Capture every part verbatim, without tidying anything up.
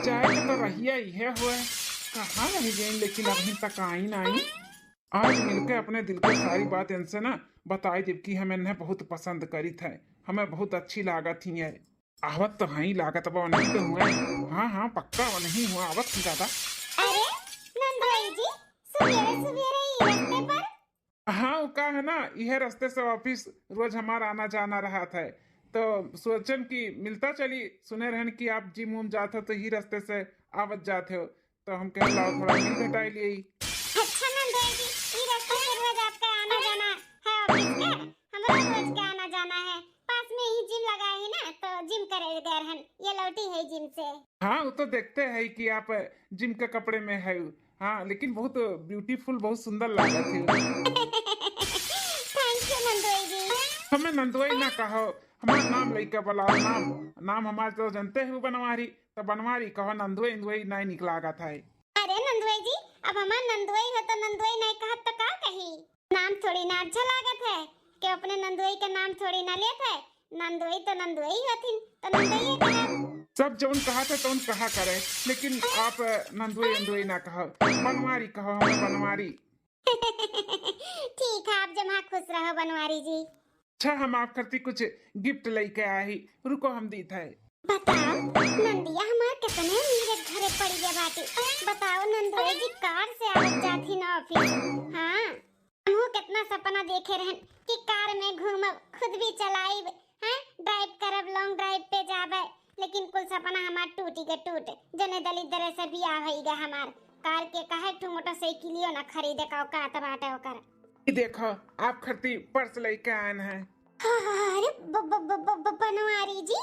जाए के तो रहिया इहे होए, कहाँ रह गई, लेकिन अभी तक आई नाई। आज मिलके अपने दिल के सारी बात इनसे ना बताई देब कि हम इन्हें बहुत पसंद करित है, हमें बहुत अच्छी लागत ही है। आवत तो हई, लागत बा वनही तो हुए। हाँ, हाँ, पक्का वनही हुआ, आवत ही दादा। अरे नंदोई जी, सुबेरे सुबेरे ई रस्ते पर? हाँ, वो का है ना, इहे रस्ते से ऑफिस रोज हमार आना जाना रहत है, तो सोचन कि मिलता चली। सुने रहन कि आप जिम उम जात हो, तो ही रस्ते से आवत जात हो, तो हम कहे लाओ थोड़ा मिल भेटाई लिए। अच्छा नंदोई जी, ई रस्ते से रोज आपका आना जाना है ऑफिस के? हमरो रोज के आना जाना है, पास में ही जिम लगा है ना, तो जिम करे गए रहन, ये लौटी है जिम से। हाँ, वो तो देखते हैं कि आप जिम के कपड़े में है। हाँ, लेकिन बहुत ब्यूटीफुल, बहुत सुंदर लागत है। थैंक यू नंदोई जी। हमें नंदोई ना कहो, हमार नाम लइका बुलाओ, नाम, नाम हमार तो जानते हो बनवारी, तो बनवारी कहो, नंदोई इंदोई नहीं निक लागत है। अरे नंदोई जी, अब हमार नंदोई हो तो नंदोई नहीं कहब तो का कही? नाम थोड़ी ना अच्छा लागत है, कि अपने नंदोई के नाम थोड़ी ना लेत है। नंदोई तो नंदोई हथिन, तो नंदोई कहब। सब जौन कहा थे तौन कहा करे, लेकिन आप नंदोई इंदोई ना कहो, बनवारी कहो, हमें बनवारी। ठीक है, आप जमा खुश रहो बनवारी जी। अच्छा, हम आप खातिर कुछ गिफ्ट लेके आए ही, रुको हम दीत है। बताओ, नंदिया हमार कितने अमीर घरे पड़ी गया बाटी। बताओ नंदोई जी कार से आवत जात ही ना ऑफिस। हाँ, हमहू कितना सपना देखे रहन कि कार में घूमब, खुद भी चलाइब, हैं, ड्राइव करब, लॉन्ग ड्राइव पे जाबे, लेकिन कुल सपना हमार टूटी के टूट। जने दलिद्दर से बियाह होई गा हमार, कार के कहे ठू मोटरसाइकिलियो ना खरीदे का औकात बाटे ओकर। ई देखो, आप खातिर पर्स लेके आन है। अरे ब-, ब-, ब-, ब-, ब-, बनवारी जी,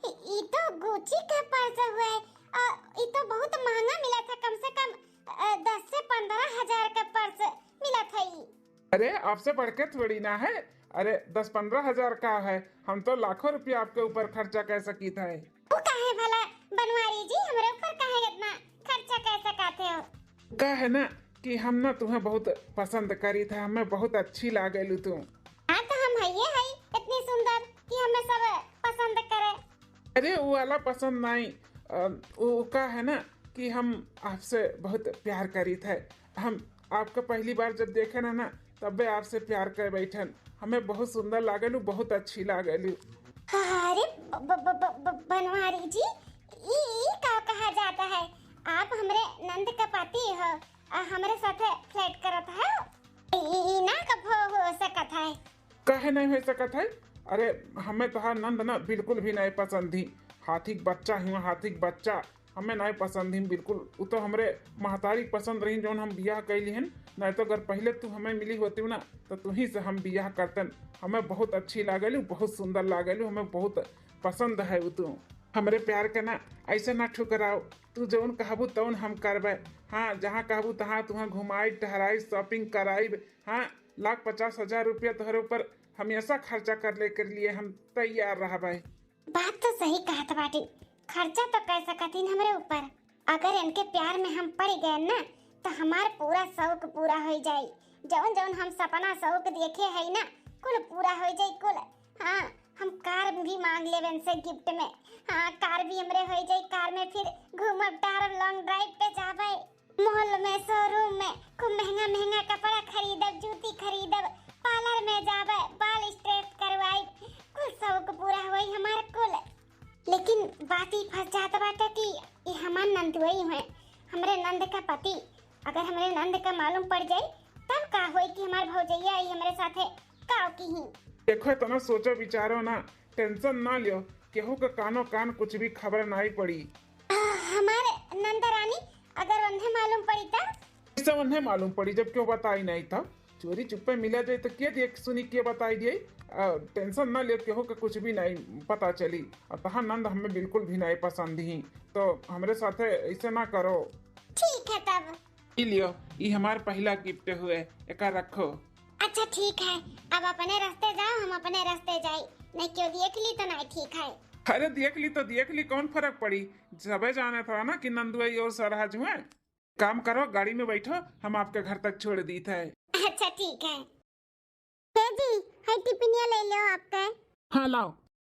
ई, ई तो गुची के पर्स हुए। अ, ई तो बहुत महंगा मिला था, कम से कम, अ, दस से पन्द्रह हजार का पर्स मिला था ई। अरे, आपसे बढ़ के थोड़ी ना है। अरे, दस पन्द्रह हजार का है, हम तो लाखों रुपया आपके ऊपर खर्चा कर सकी थे। वो काहे भला बनवारी जी, हमरे ऊपर काहे इतना खर्चा कर सकाते हो? का है ना कि हम ना तुम्हें बहुत पसंद करी था, हमें बहुत अच्छी लागेलू तू। हाँ, तो हम हइये हई इतनी सुंदर कि हमें सब पसंद करे। अरे, वो वाला पसंद नहीं, अ, वो का है ना कि हम आपसे बहुत प्यार करी थे। हम आपका पहली बार जब देखे ना, ना, तबे आपसे प्यार कर बैठन। हमें बहुत सुंदर लागेलू, बहुत अच्छी लागेलू। अरे ब-, ब-, ब-, ब-, ब-, बनवारी जी, ई, ई का कहा जाता है? आप हमरे नंद का पति हो, आ हमरे साथे फ्लर्ट करत हो? ई, ई ना कभो हो सकत है। काहे नहीं हो सकत है? अरे, हमें तोहार नंद ना बिल्कुल भी नहीं पसंद ही। हाथी के बच्चा हुआ, हाथी के बच्चा। हमें नाय पसंद ही बिल्कुल। उ तो हमरे महतारी के पसंद रही जौन हम बियाह कैली हन, नाय तो अगर पहले तू हमें मिली होती ना तो तुही से हम बियाह करतन। हमें बहुत अच्छी लागेलू, बहुत सुंदर लागेलू, हमें बहुत पसंद है उ तू। हमरे प्यार के ना ऐसे ना ठुकराओ, तू जौन कहबू तौन हम करबे। हाँ, जहाँ कहबू तहाँ तुहाँ घुमाई, टहराई, शॉपिंग कराई। हाँ, लाख पचास हजार रुपया तोहरे ऊपर हमेशा खर्चा कर ले कर लिए हम तैयार रहबे। बात तो सही कहत बाटी, खर्चा तो कर सकतिन हमरे ऊपर। अगर इनके प्यार में हम पड़ गए ना, तो हमार पूरा शौक पूरा हो जाई। जौन जौन हम सपना शौक देखे है ना, कुल पूरा हो जाई कुल। हाँ, हम कार भी मांग लेब इनसे गिफ्ट में। हाँ, कार भी हमरे हो जाई, कार में फिर घूमब टहरब, लॉन्ग ड्राइव पे जाबे। मॉल में, शोरूम में खूब महंगा महंगा कपड़ा खरीदब, जूती खरीदब, पार्लर में जाबे, बाल स्ट्रेट करवाई, कुल शौक पूरा होई हमार कुल। लेकिन बात ई फंस जात बाटे कि ई हमार नंदुई हुए, हमरे नंद का पति। अगर हमरे नंद का मालूम पड़ जाई तब का होई कि हमार भौजैया आई हमरे साथे का की ही। देखो, इतना सोचो विचारो ना, टेंशन ना लियो, केहू का कानो कान कुछ भी खबर नाई पड़ी। आ, हमार नंद रानी, अगर उन्हें मालूम पड़ी तब? कैसे उन्हें मालूम पड़ी जब क्यों बताई नहीं तब? चोरी चुप्पे मिला जाए तो के देख सुनी के बताई दिए। आ, टेंशन ना लियो, केहू का कुछ भी नहीं पता चली। और तहार नंद हमें बिल्कुल भी नहीं पसंद ही, तो हमरे साथे ऐसे ना करो। ठीक है तब। ई लियो, ई हमार पहला गिफ्ट हुए, एका रखो। अच्छा ठीक है, अब अपने रास्ते जाओ, हम अपने रास्ते जाई, नहीं क्यों देख ली तो नहीं ठीक है। अरे देख ली तो देख ली, कौन फर्क पड़ी, सबे जाने था ना कि नंदुआई और सरहज हुए। काम करो, गाड़ी में बैठो, हम आपके घर तक छोड़ दीत है। अच्छा ठीक है। हे जी, है टिफिनिया ले लो आपके। हाँ लाओ।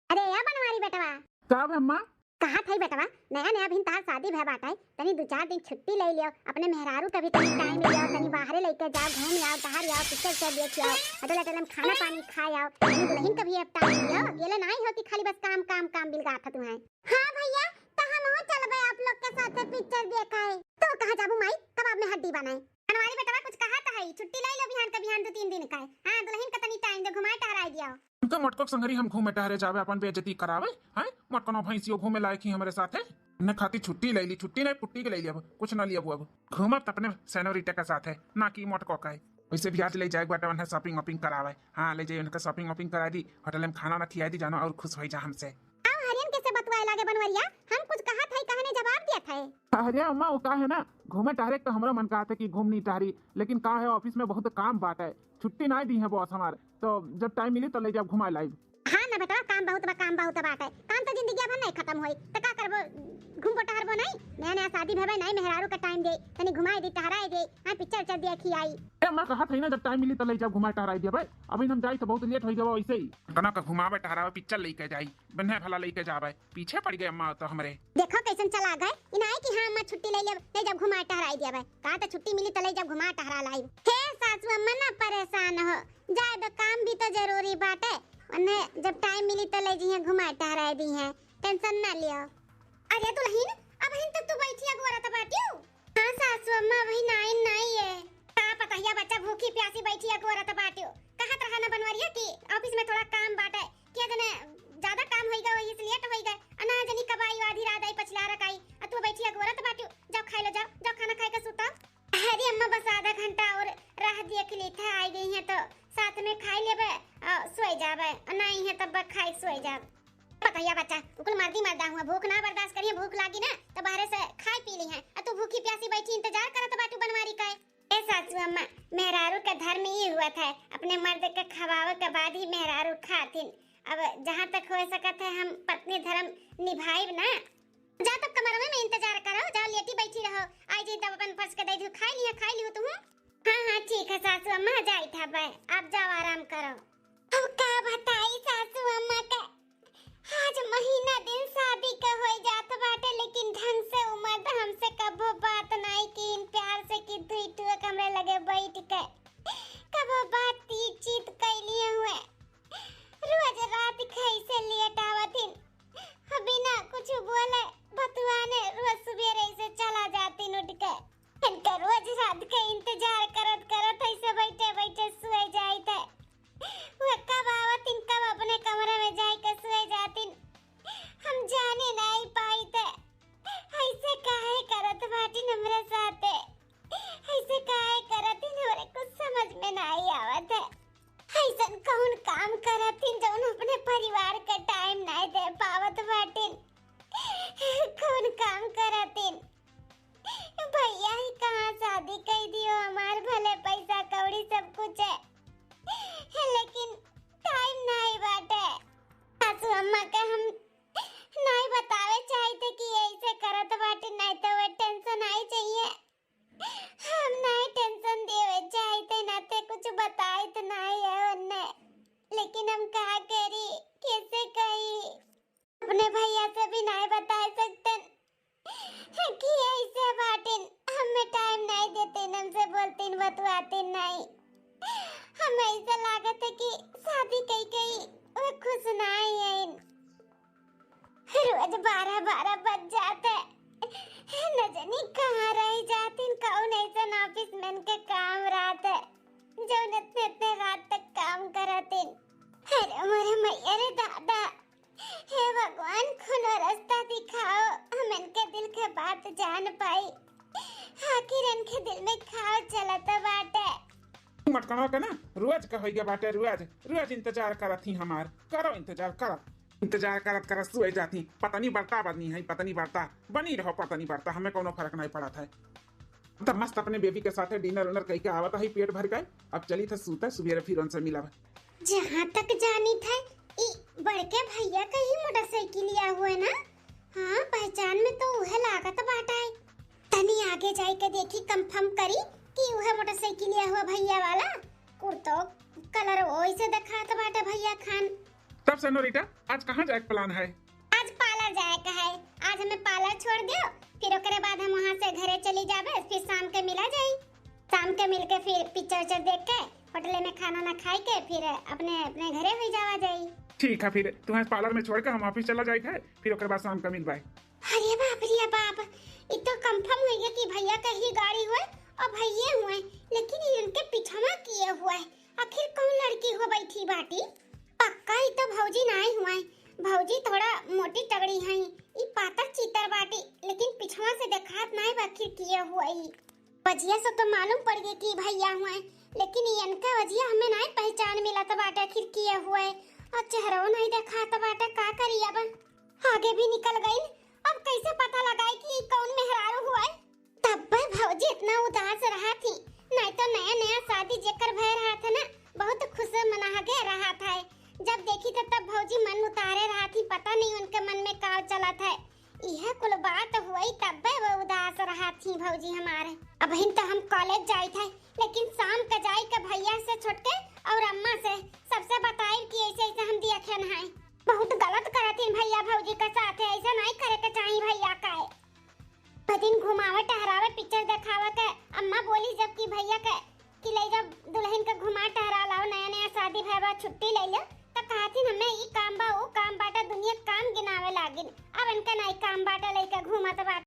अरे या बनवारी बेटवा। का बे अम्मा? कहत हई बेटवा, नया नया अभिन तहार शादी भय बाटे, तनी दू चार दिन छुट्टी ले लियो, अपने मेहरारू के भी तनी टाइम लियो, तनी बाहरे लेके जाओ, घूम आओ, टहर आओ, पिक्चर उक्चर देख आओ, होटल होटल में खाना पानी खा आओ, तनी दुल्हन के भी अब टाइम लियो, अकेले नाई हो कि खाली बस काम काम काम बिलगात ह तुहें। हाँ भैया, तो हम हो चलबे आप लोग के साथे पिक्चर देखे। तो कहाँ जाबू माई, कबाब में हड्डी बनाए। बनवारी बेटवा कुछ कहत हई, छुट्टी ले लो बिहान के बिहान दो तीन दिन का। हाँ, दुल्हन के तनी टाइम दे, घुमाए टहराए दियो। उनका मोटको के संगरी हम घूमे टहरे जावे, अपन बेइज्जती करावे, हैं? मोटकनो भैंसियो घूमे लायक ही हमरे साथे। उन्हें खातिर छुट्टी ले ली, छुट्टी नहीं पुट्टी के ले ली, अब कुछ ना लियबू अब। घूमब त अपने सेनोरिटा के साथे, ना कि मोटको के। वैसे भी आज ले जाए बाटे उन्हें शॉपिंग वॉपिंग करावे। हाँ, ले जाए उनका शॉपिंग वॉपिंग करा दी, होटल में खाना ना खिया दी जानो और खुश हो जा हमसे। आओ हरियन कैसे बतवाए लागे बनवरिया, हम कुछ कहत हई कहने जवाब दियत है। अरे अम्मा, वो का है ना, घूमे टहरे के तो हमरा मन कहत है कि घूमनी टहरी, लेकिन का है ऑफिस में बहुत काम बाटे, छुट्टी नाई दी है बॉस हमार, तो जब टाइम मिली तो ले जाब घुमाए लाइब। हाँ ना बेटवा, काम बहुत बा, काम बहुत बाटे, काम तो जिंदगी भर नहीं खत्म होई, तो का करबो, घूमबो टहरबो नहीं, नया नया शादी भेबे नहीं, मेहरारू का टाइम दे, तनी घुमाए दे, टहराए दे, हाँ पिक्चर उक्चर देखी आई। ए अम्मा, कहत है ना जब टाइम मिली तो ले जाब घुमाए टहराए दिया भाई, अभी हम जाई तो बहुत लेट हो जाबो वैसे ही। कना का घुमावे टहरावे पिक्चर लेके जाई, बन्हे भला लेके जावे। पीछे पड़ गए अम्मा तो हमरे। देखो कैसन चला गए, इनाई कि हाँ अम्मा छुट्टी ले लेब, ले जब घुमाए टहराई दिया बे। कहा तो छुट्टी मिली तो ले जब घुमाए टहरा लाई। हे सासू अम्मा ना परेशान हो, जाए दो, काम भी तो जरूरी बाटे। उन्हें जब टाइम मिली तो ले जिहे घुमाए टहराए दी हैं, टेंशन ना लियो। अरे दुल्हन, अबहिन तो तू बैठी अगोरत बाटियो। हाँ सासू अम्मा, अबहिन आइन नाई है। का पतहिया बच्चा भूखी प्यासी बैठी अगोरत बाटियो। कहत रहा ना बनवरिया कि ऑफिस में थोड़ा काम बाटे, के जने ज्यादा काम होई गए, वही से लेट होई गए। अना जनी कब आई, आधी रात आई, पछिला रख आई, आ तू बैठी अगोरत बाटू। जाओ खाई लो, जाओ, जाओ खाना खाए के सुता। अरे अम्मा, बस आधा घंटा और राह देख ली था, आई गई है तो साथ में खाई लेबे, आ, सोए जाबे, आ, नहीं है तब खाए सोए जाब। पतैया बच्चा, उकुल मर्दी मर्दा हुआ, भूख ना बर्दाश्त करिए, भूख लागी ना तो बाहरे से खाए पी ली है, आ तू भूखी प्यासी बैठी इंतजार करत बाटू बनवारी का। ए सासू अम्मा, मेहरारू का धर्म ई हुआ था, अपने मर्द के खवावे के बाद ही मेहरारू खातिन। अब जहाँ तक हो सकत है हम पत्नी धर्म निभाइब ना। जा तब कमरवे में इंतजार करो, जाओ लेटी बैठी रहो, आई जाई तब अपन फर्श के दे दू, खाई लिया, खाई लियो तुहू। हाँ हाँ ठीक है सासू अम्मा, जाई था बे, आप जाओ आराम करो। अब का बताई सासू अम्मा का, आज महीना दिन शादी का होई जात बाटे, लेकिन ढंग से उ मर्द हमसे कबो बात नाई कीन, प्यार से कि दुई टुक हमरे लगे बैठ के कबो बातचीत चीत कैलिए हुए। रोज रात के ऐसे लेट आवतिन, बिना कुछ बोले बतुआने रोज सुबेरे से चला जातिन उठ के। इनका रोज रात के इंतजार करत करत ऐसे बैठे बैठे सोए जाइत है। वह कब आवतिन, कब अपने कमरे में जाए के सोए जातिन, हम जाने नहीं पाइत है। ऐसे काहे करत बाटिन हमरे साथे? ऐसे काहे करतिन, हमरे कुछ समझ में नहीं आवत है। ऐसन कौन काम करतिन जौन अपने परिवार के टाइम नहीं दे पावत बाटिन? कौन काम करतिन? भैया ही कहाँ शादी कई दियो हमार, भले पैसा कौड़ी सब कुछ है, लेकिन टाइम नहीं बाटे। सासू अम्मा के हम नहीं बतावे चाहिए कि ऐसे करत बाटे, नहीं तो वो टेंशन आई चाहिए। हम नहीं टेंशन देवे चाहिए, ना ते कुछ बताइत नहीं है उन्हें, लेकिन हम का करी, कैसे कही? अपने भैया से भी नहीं बता सकते कि ऐसे बाटिन, हमें टाइम नहीं देते, हमसे बोलते, बतवाते नहीं। हमें ऐसा लागत है कि शादी कई कई वो खुश नहीं है। रोज बारह बारह बज जाते, न जानी कहाँ रह जातिन, कौन ऐसा ऑफिस में के काम रहते, जो इतने इतने रात तक काम करतिन। अरे मोरे मैया रे दादा, हे भगवान, कोनो रास्ता दिखाओ, हम इनके दिल के बात जान पाई, आखिर इनके दिल में खाओ चलत बाटे। मटकनवा के ना रोज का होइगा बाटे, रोज, रोज इंतजार करत ही हमार। करो इंतजार, करो। इंतजार करत करत सोए जाती। पता नहीं बरता बनी है, पता नहीं बरता। बनी रहो, पता नहीं बरता, हमें कोनो फर्क नहीं पड़त है। तब मस्त अपने बेबी के साथे डिनर उनर कई के आवत है पेट भर के। अब चली थे सूते, सुबेरे फिर उनसे मिलब। जहाँ तक जानी थे, ई बड़के भैया का ही मोटरसाइकिलिया हुए ना? हाँ, पहचान में तो उहे लागत बाटे। तनी आगे जाए के देखी, कंफर्म करी कि उहे मोटरसाइकिलिया हुआ भैया वाला। कुर्तो कलर ओइसे देखात बाटे भैया खान। तब सेनोरिटा, आज कहाँ जाए के प्लान है? आज पार्लर जाए का है, आज हमें पार्लर छोड़ दियो, फिर ओकरे बाद हम वहाँ से घरे चली जाबे, फिर शाम के मिला जाई। शाम के मिलके फिर पिक्चर उक्चर देख के होटले में खाना ना खाई के फिर अपने अपने घरे हुई जावा जाई। ठीक है, फिर तुम्हें पार्लर में छोड़ के हम ऑफिस चला जाए थे, फिर ओकरे बाद शाम का मिलबाई। अरे बाप रे बाप, इ तो कंफर्म हो गया कि भैया का ही गाड़ी हुए और भैये हुए, लेकिन इनके पिछवा किए हुए आखिर कौन लड़की हो बैठी बाटी? पक्का इ तो भौजी नाई हुए, भौजी थोड़ा मोटी तगड़ी हैं, इ पातर चीतर बाटी, लेकिन पिछवा से देखात नाई बा आखिर किए हुए। वजिया से तो मालूम पड़ गई कि भैया हुए, लेकिन इनका वजिया हमें नाई पहचान मिलत बाटे आखिर किए हुए, और चेहरो नाई देखात बाटे, का करी अब? आगे भी निकल गई, अब कैसे पता लगाई कि कौन मेहरारू हुए? तब्बे भौजी इतना उदास रहा थी, नहीं तो नया नया शादी जेकर भय रहा था ना, बहुत खुश मना के रहा था। जब देखी तो तब भौजी मन उतारे रहा थी, पता नहीं उनके मन में का चला था। यह कुल बात हुई तब्बे वो उदास रहा थी भौजी हमारे। अबहिन तो हम कॉलेज जाई थे, लेकिन शाम का जाई के भैया से छोटके और अम्मा से सबसे बताई कि ऐसे ऐसे हम दिया खेन है। बहुत गलत करत हैं भैया भौजी के साथ, ऐसा नहीं करे के चाहिए भैया का। दिन घुमावे टहरावे पिक्चर देखावे के अम्मा बोली जब कि भैया के कि ले जब दुल्हन के घुमा टहरा लाओ, नया नया शादी भय बा, छुट्टी ले लो, तो कहथिन हमें ई काम बा, ऊ काम बाटा, दुनिया काम गिनावे लागिन। अब इनका नहीं काम बाटा, लेके घूमत बाटे।